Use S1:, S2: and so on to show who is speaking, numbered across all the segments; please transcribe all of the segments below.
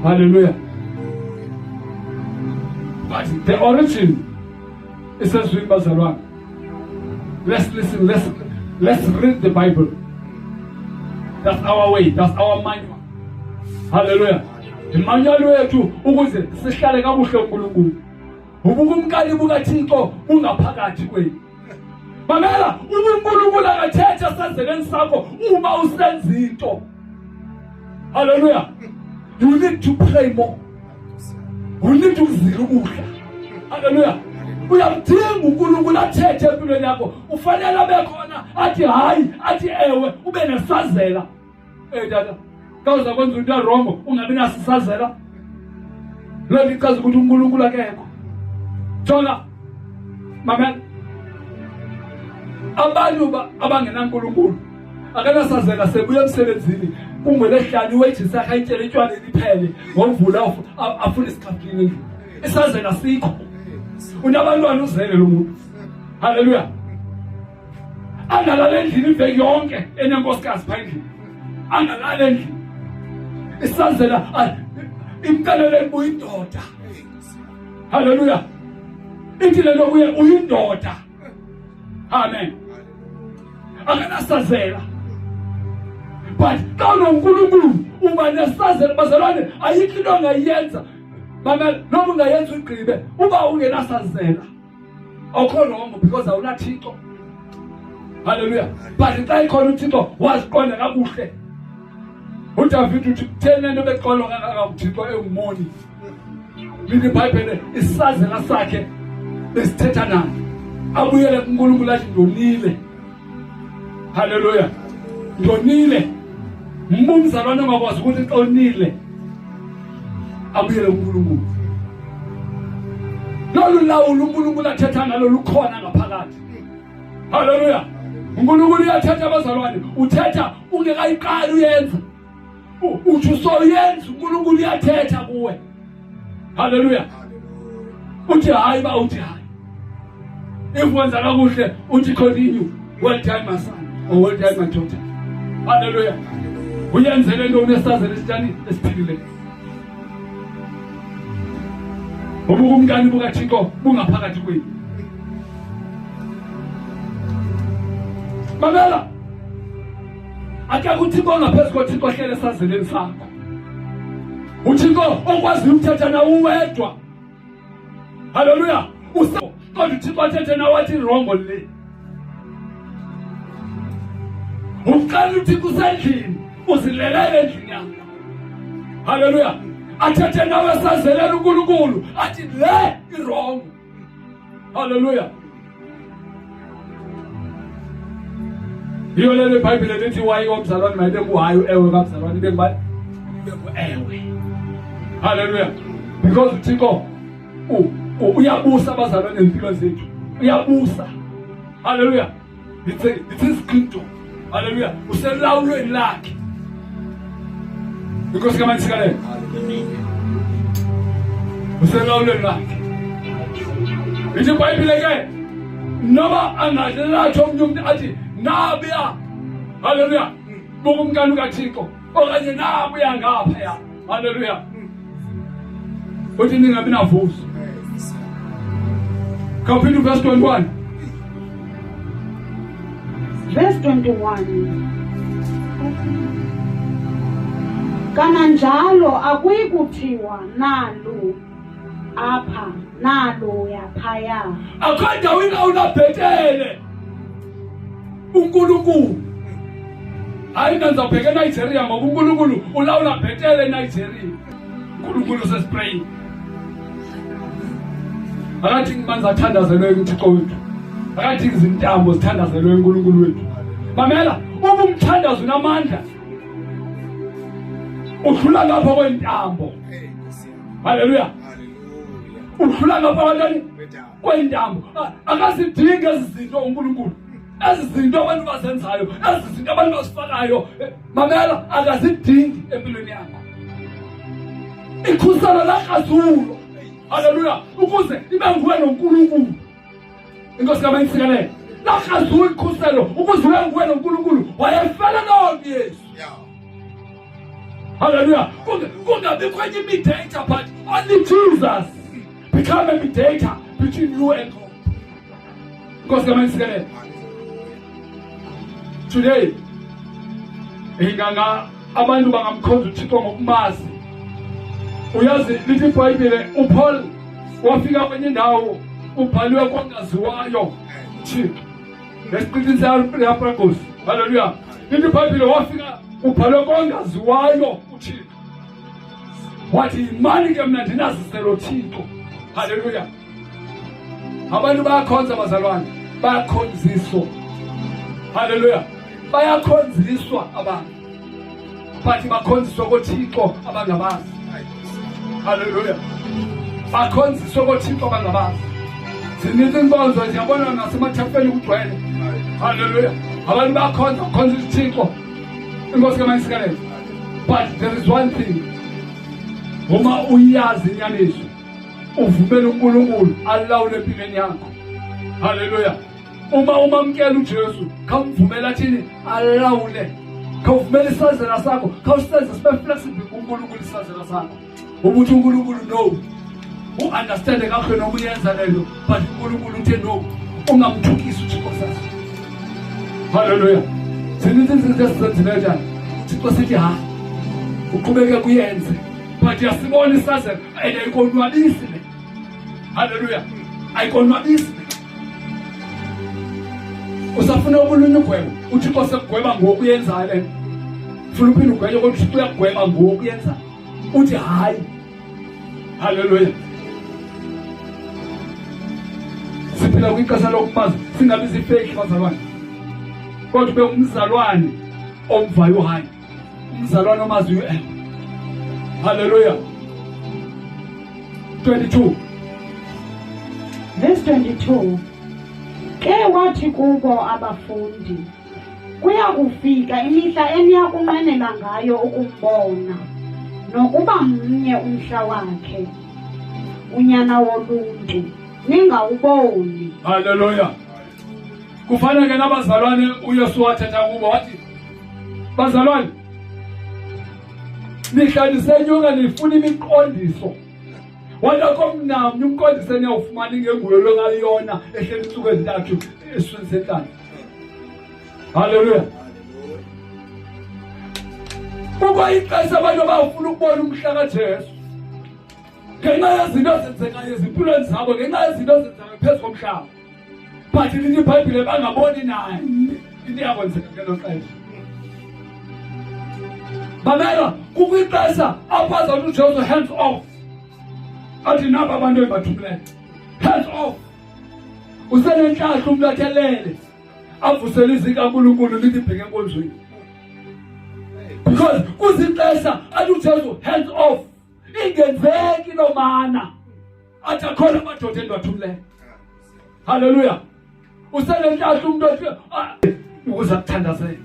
S1: Hallelujah. But the origin isezwini bazalwane. Let's listen, let's read the Bible. That's our way, that's our manual. Hallelujah. Imanual wethu ukuze sihlale kakuhle uNkulunkulu. Ubukumkani bukaThixo bungaphakathi kwethu. Mamela, uNkulunkulu akathethe esazekeni sakho uma usenza into. Hallelujah. You need to pray more. You need ukuzila ukudla. Hallelujah. Uyamdinga uNkulunkulu athethe empilweni yakho. Ufanele abe khona athi hayi, athi ewe, ube nesazela. Eh tata, xa uza kwenza into erongo ungabi nasisazela. Loo nto ichaza ukuthi uNkulunkulu akekho. Jonga, mamela. Abantu abangenaNkulunkulu akanasazela sebuya emsebenzini kungwelehlanu iwejisi yakhe ayityele etywaleni iphele ngomvula afune isikhaftini endlini. Isazela sikho. Unabantwana uzele lo muntu. Haleluya. Angalala endlini iveki yonke enenkosikazi phaa endlini. Angalala endlini. Isazela imxelele ibuya indoda. Haleluya. Ithi le nto kuye uyindoda. Amen. Akanasazela. But xa unoNkulunkulu uba nesazela bazalwane ayikho into ongayenza. Mamela noma ungayenza ugqibe uba ungenasazela. Awukho wrong because awunaThixo. Hallelujah. But xa ikhona uThixo waziqonda kakuhle. UDavid uthi kutheni le nto beqolwa kangaka uThixo engumoni. Lithi iBhayibhele isazela sakhe besithetha naye. Abuyele kuNkulunkulu athi ndonile. Hallelujah. Ndonile. Umzalwane ongakwazi ukuthi xa onile abuyele kuNkulunkulu. Lolu lawulo uNkulunkulu athetha ngalo lukhona ngaphakathi. Haleluya. uNkulunkulu uyathetha abazalwane, uthetha ungekayiqali uyenza. Uthi usoyenza uNkulunkulu uyathetha kuwe. Haleluya. Uthi hayi ba uthi hayi. If wenza kakuhle uthi continue. Well done my son or well done my daughter. Haleluya. Uyenzele into unesazela esitshani esiphilile. Ubukumkani bukaThixo bungaphakathi kwenu. Mamela. Akekho uThixo ongaphezu koThixo ohlele esazeleni sakho. UThixo okwaziyo ukuthetha nawe uwedwa. Haleluya. Kodwa uThixo athethe nawe athi rongo le. Uqala uThixo usendlini, uzilelele endlini yakho. Haleluya. Athethe nawe sazelela uNkulunkulu athi le irongo. Haleluya. Yiyo le iBhayibhile lithi wayi womzalwane mayibe nguhayi ewe kamzalwane ibe ngubani? Ibe ngu-ewe. Haleluya. Because uThixo uyabusa abazalwane nempilo zethu. Uyabusa. Haleluya. It's his kingdom. Haleluya. Uselawulweni lakhe. Inkosi kaManisikalele. Uselawulweni lakhe. Ithi iBhayibhile ke noma angalatha omnye umuntu athi nabuya. Haleluya. Bukumkani kaThixo okanye nabuya ngaphaya. Haleluya. Uthi ningabi navuzo. Khawuphinde uverse 21.
S2: Verse 21. Kananjalo akuyi kuthiwa nalu apha naluya phaya.
S1: Akho ndawo ilawula bhetele. uNkulunkulu. Hayi mina ngizawubheka eNigeria ngoba uNkulunkulu ulawula bhetele eNigeria. uNkulunkulu usesprayini. Akathi manzi athandazelwe uThixo wethu. Akathi izintambo zithandazelwe uNkulunkulu wethu. Mamela, uma umthandazo unamandla udlula ngapha kwentambo. Haleluya. Udlula ngapha kwantoni? Kwentambo. Akazidingi ezi zinto uNkulunkulu. Ezi zinto abantu bazenzayo, ezi zinto abantu bazifakayo, mamela, akazidingi empilweni yakho. Ikhuselo lakazulu. Haleluya. Ukuze ibe nguwe noNkulunkulu. Inkosi kamayisikelele. Lakazulu ikhuselo ukuze ube nguwe noNkulunkulu. Wayefela nonke Yesu. Haleluya. Kungabikho enye imediator but only Jesus become a mediator between you and God. Nkosi kamanisikelele. Today inganga abantu bangamkhonza uThixo ngokumazi. Uyazi lithi iBhayibhile uPaul wafika kwenye indawo ubhaliwe kongaziwayo uThixo. Ngesiqithi seAreopagus. Haleluya. Lithi iBhayibhile wafika ubhalwe kongaziwayo uThixo. Wathi yimani ke mna ndinaziselo Thixo. Haleluya. Abantu bayakhonza bazalwane, bayakhonziswa. Haleluya. Bayakhonziswa abantu. Bathi bakhonziswa koThixo abangabazi. Haleluya. Bakhonziswe koThixo abangabazi. Zininzi iinkonzo ziyabona nasemathafeni kugcwele. Haleluya. Abantu bayakhonza, bakhonza isithixo. Inkosi kaMayisikelele. But there is one thing. Uma uyazi inyaniso, uvumele uNkulunkulu alawule empilweni yakho. Haleluya. Uma umamkela uJesu, khawumvumela athini alawule. Khawuvumela isazela sakho, khawusenze sibe flexible kuNkulunkulu isazela sakho. Ukuthi uNkulunkulu no. U-understande kakuhle noma uyenza le nto, but uNkulunkulu uthe no. Ungamthukisi uThixo sasa. Haleluya. Zininzi izinto esizenzileyo njani. UThixo sithi hayi. Uqhubeke kuyenze. But yasibona isazela and ayikonwabisi le. Haleluya. Ayikonwabisi. Usafuna okulunye ugwebo, uThixo sekugweba ngoku uyenzayo le nto. Funa uphinde ugwebe kodwa uThixo uyakugweba ngoku uyenzayo. Uthi hayi. Haleluya. Siphila kwixesha lokumazi singabi zifeki bazalwane. Kodwa ube umzalwane omvayo uhayi. Umzalwane omaziyo u Haleluya. 22.
S2: Verse 22. Ke wathi kubo abafundi, kuya kufika imihla eniya kunqwenela ngayo ukumbona, nokuba mnye umhla wakhe, unyana woluntu, ningawuboni.
S1: Haleluya. Kufanele ke nabazalwane uYesu wathetha kubo wathi bazalwane nihla nisenyuka nifuna imiqondiso wathi akho mnamnye umqondiso eniyawufumana ingenguyo longayona ehleli intsuku ezintathu esiswini sentlanzi. Haleluya. Kukho ixesha abantu abafuna ukubona umhla kaJesu ngenxa yezinto ezenzekayo ezimpilweni zabo, ngenxa yezinto ezenzekayo phezu komhlaba. But lithi iBhayibhile bangaboni naye into iyakwenzeka ngelo xesha. Mamela, kukho ixesha apho azawuthi uJesu hands off, athi naba abantu endibathumileyo hands off. Usenentlahla umntu athelele avusele izwi likaNkulunkulu lithi bheke enkonzweni, because kuzixesha athi uJesu hands off, ingenzeki loo mana athi akhona amadoda endiwathumileyo. Haleluya. Usenentlahla umntu athi ukuze akuthandazele,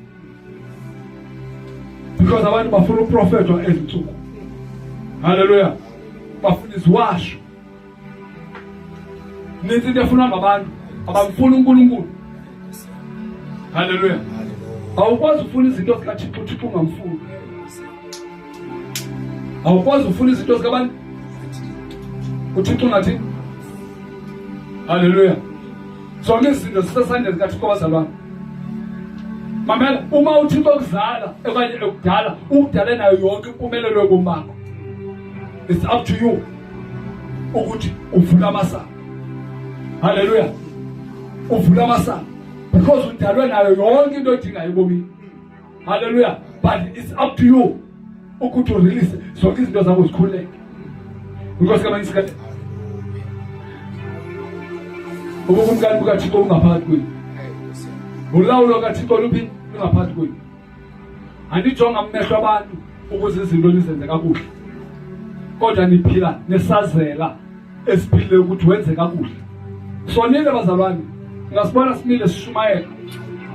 S1: because abantu bafuna uprofetwa ezintsuku. Haleluya. Bafuna iziwasho. Ninzi into efunwa ngabantu, abamfuni uNkulunkulu. Haleluya. Awukwazi ufuna izinto zikaThixo, uThixo ungamfuni. Awukwazi ufuna izinto zikabani, uThixo ungathini. Haleluya. Zonke izinto zisesandleni zikaThixo bazalwane. Mamela, uma uThixo ekuzala okanye ekudala, ukudale nayo yonke impumelelo yobomi bakho. It's up to you ukuthi uvule amasango. Haleluya. Uvule amasango because udalwe nayo yonke into oyidingayo ebomini. Haleluya. But it's up to you ukuthi urelease zonke izinto zakho zikhululeke. Inkosi kamanye isikhathi ubukumkani bukaThixo bungaphakathi kwenu, ulawulo kaThixo luphi lungaphakathi kwenu. Andijonga amehlo abantu ukuze izinto nizenze kakuhle, kodwa niphila nesazela esiphile ukuthi wenze kakuhle. Sonile bazalwane, ungasibona simile sishumayela.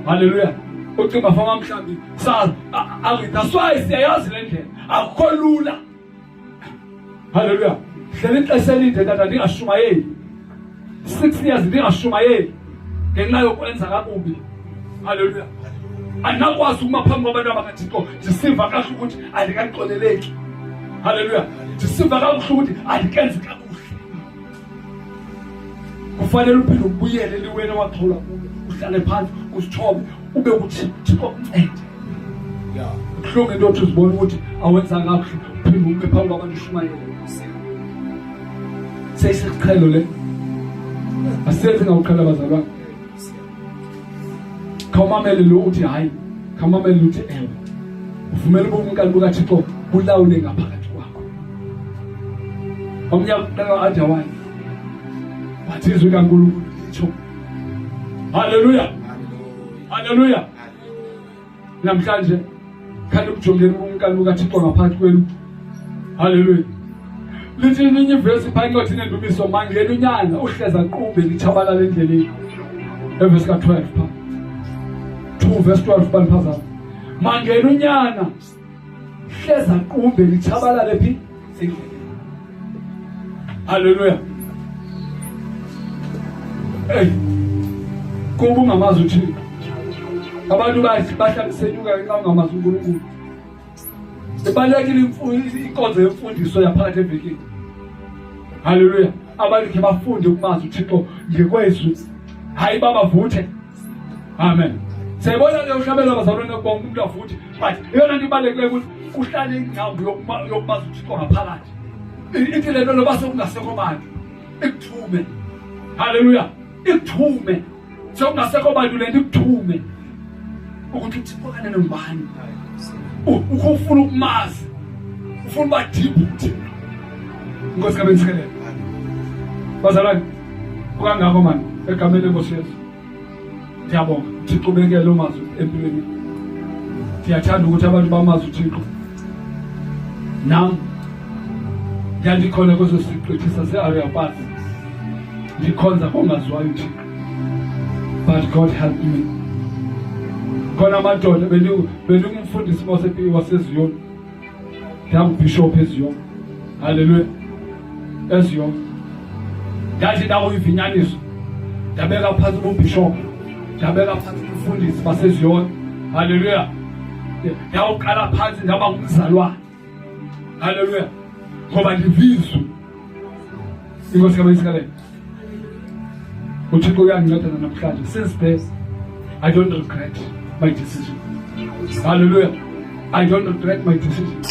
S1: Haleluya. Ucinga fama mhlawumbi sazi, that's why siyayazi le ndlela, akukho lula. Haleluya. Hleli ixesha elide tata ndingashumayeli, 6 years ndingashumayeli ngenxa yokwenza kakubi. Haleluya. Andinakwazi ukuma phambi kwabantu abakaThixo ndisiva kakuhle ukuthi andikaxoleleki. Haleluya. Ndisiva kakuhle ukuthi andikenzi kakuhle. Kufanele uphinde ubuyele eliweni owaxhawula kulo, uhlale phantsi, uzithobe, ube kuthi Thixo kuncede. Kubuhlungu into yothi uzibona ukuthi awenzanga kakuhle, uphinde ume phambi kwabantu ushumayele. Seyisiqhelo le. Asiyenzi ngawuqhela bazalwane. Khawumamele lo uthi hayi, khawumamele uthi ewe. Uvumela ubukumkani bukaThixo bulawule ngaphakathi kwakho. Omnye akuqala athi awayi. Wathi izwi kaNkulunkulu litsho. Haleluya. Haleluya. Namhlanje khani ukujongeni ubukumkani bukaThixo ngaphakathi kwenu. Haleluya. Lithi elinye ivesi phaa encwadini endumiso mangena unyana uhleza qumbe litshabalala endleleni. Evesi ka-12 phaa. 2 verse 12 baliphazama. Mangena unyana hleza qumbe litshabalale phi endleleni. Haleluya. Hey. Kuba ungamazi uThixo. Abantu bahlala senyuka ngenxa ungamazi uNkulunkulu. Ibalulekile inkonzo yemfundiso yaphakathi evekini. Haleluya. Abantu khe bafunde ukumazi uThixo ngekwezwi. Hayi babavuthe. Amen. Siyayibona ke uhlabela bazalwane bonke umuntu avuthe. But eyona nto ibalulekileyo ukuthi kuhlale ingcambu yokumazi uThixo ngaphakathi. Ithi le nto noba sekungasekho bantu ikuthume. Haleluya. Ikuthume. Sekungasekho bantu le nto ikuthume ukuthi uThixo kanene ngubani. Ukho ufuna ukumazi. Ufuna uba deep uThixo. Inkosi kabensikelele. Bazalwane, kukangako mani egameni lenkosi Yesu. Ndiyabonga uThixo ubeke loo mazwi empilweni. Ndiyathanda ukuthi abantu bamazi uThixo. Nam ndandikhona kweso siqithi saseAreopasi ndikhonza kongaziwayo uThixo. But God help me. Khona amadoda bendingumfundisi waseZiyoni. Ndangubhishophu eZiyoni. Haleluya. EZiyoni. Ndathi ndakuyiva inyaniso. Ndabeka phantsi ububhishophu. Ndabeka phantsi umfundisi baseZiyoni. Haleluya. Ndawuqala phantsi ndaba ngumzalwane. Haleluya. Ngoba ndivizwe. Inkosi kabayisikelele. uthixo uyandinceda namhlanje. Since then I don't regret my decision. Hallelujah. I don't regret my decision.